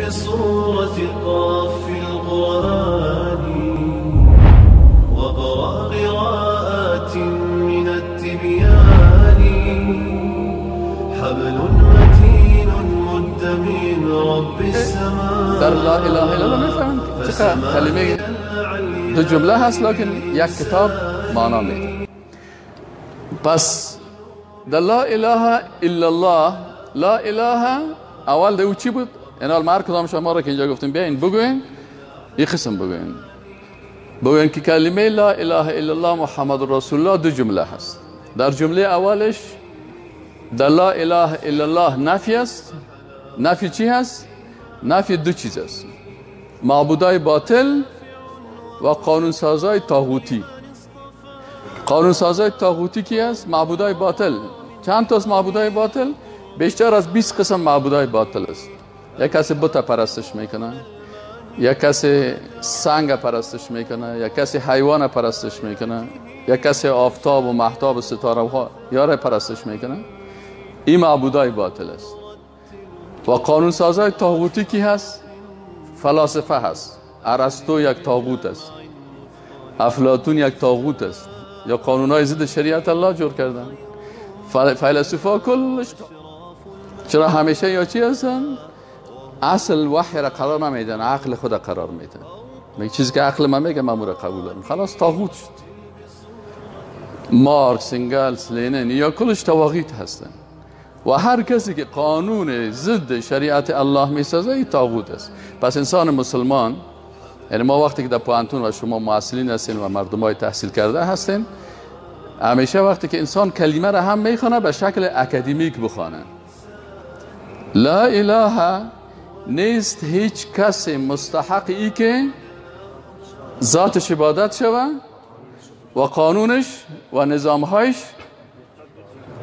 بصورة قاف في القرآن وقرأ قراءات من التبيان حبل متين مد من رب السماء. در لا اله الا الله میفهمند چقدر کلمه دو جمله هست، لکن یک کتاب معنا میده. پس در لا اله الا الله، لا اله اول ده چی بود؟ اینال ما هر کدام شما را که اینجا گفتیم بیاین بگوین، این قسم بگوین، بگوین که کلمه لا اله الا الله محمد رسول الله دو جمله هست. در جمله اولش در لا اله الا الله نفی است. نفی چی هست؟ نفی دو چیز است: معبودای باطل و قانون سازای طاغوتی. قانون سازای طاغوتی کی است؟ معبودای باطل. چند تاست معبودای باطل؟ بیشتر از 20 قسم معبودای باطل است. یک کسی بت پرستش میکنه، یک کسی سنگ پرستش میکنه، یک کسی حیوان پرستش میکنه، یک کسی آفتاب و مهتاب و ستاره ها یاره پرستش میکنه. این معبودای باطل است. و قانون سازای طاغوتی کی هست؟ فلاسفه هست. ارسطو یک طاغوت است، افلاطون یک طاغوت است، یا قانونهای ضد شریعت الله جور کردن. فیلسوفا کلش چرا همیشه یا چی هستن؟ اصل وحی را قرار نمیدن، عقل خود قرار میدن. میگه چیزی که عقل من میگه من را قبول دارم، خلاص طاغوت شد. مارکس، انگلس، لنین یا کلش طواغیت هستن. و هر کسی که قانون ضد شریعت الله میسازه این طاغوت است. پس انسان مسلمان، یعنی ما وقتی که در پوهنتون و شما محصلین هستین و مردمای تحصیل کرده هستین، همیشه وقتی که انسان کلمه را هم میخوانه به شکل اکادمیک بخوانه. لا اله نیست هیچ کسی مستحق ای که ذاتش عبادت شوه و قانونش و نظامهایش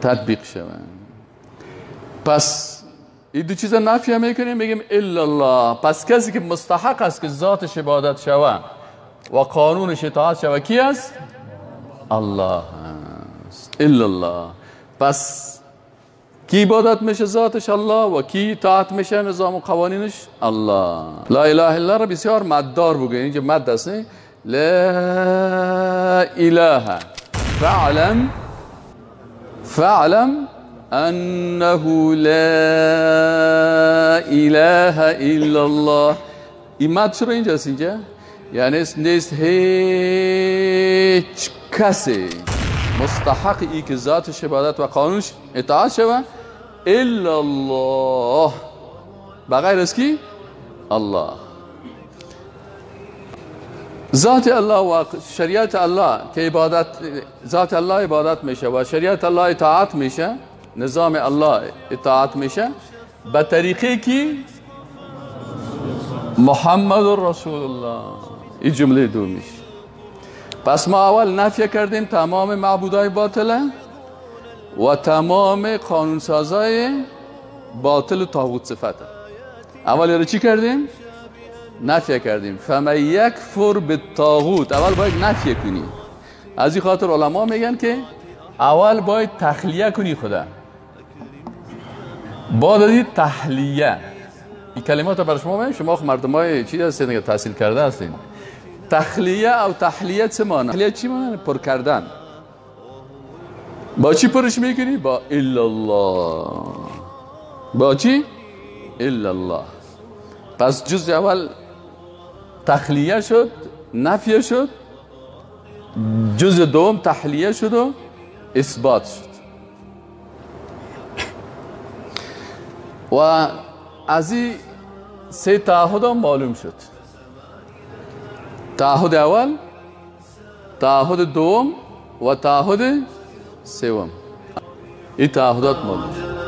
تطبیق شوه. پس این دو چیز نفی میکنیم، میگیم الا الله. پس کسی که مستحق است که ذاتش عبادت شوه و قانونش اطاعت شوه کی است؟ الله است. الا الله. پس کی عبادت میشه؟ ذاتش الله. و کی اطاعت میشه؟ نظام و قوانینش الله. لا اله الا را بسیار مددار بگوین، اینجا مد است. لا اله، فاعلم، فاعلم انه لا اله الا الله. این مد چرا اینجاست؟ اینجا یعنی نیست هیچ کسی مستحق ای که ذاتش عبادت و قانونش اطاعت شوه الا الله، بغیر از کی؟ الله. ذات الله و شریعت الله که عبادت، ذات الله عبادت میشه و شریعت الله اطاعت میشه، نظام الله اطاعت میشه به طریقی کی؟ محمد رسول الله. این جمله دو میشه. پس ما اول نفی کردیم تمام معبودای باطله و تمام قانونسازای باطل و طاغوت صفته. اول رو چی کردیم؟ نفی کردیم. فمن یکفر بالطاغوت، اول باید نفی کنی. از این خاطر علما میگن که اول باید تخلیه کنی خدا، بعد از تحلیه. این کلمات رو برای شما میگم، شما مردمای چی هستین که تحصیل کرده هستین. تخلیه او تحلیه چه معنی؟ تخلیه چی معنی؟ پر کردن. با چی پرش میکنی؟ با الا الله. با چی؟ الا الله. پس جزء اول تخلیه شد، نفیه شد. جزء دوم تحلیه شد و اثبات شد. و از این سه تعهد هم معلوم شد: تعهد اول، تعهد دوم و تعهد سوم. این تعهدات معلوم شد.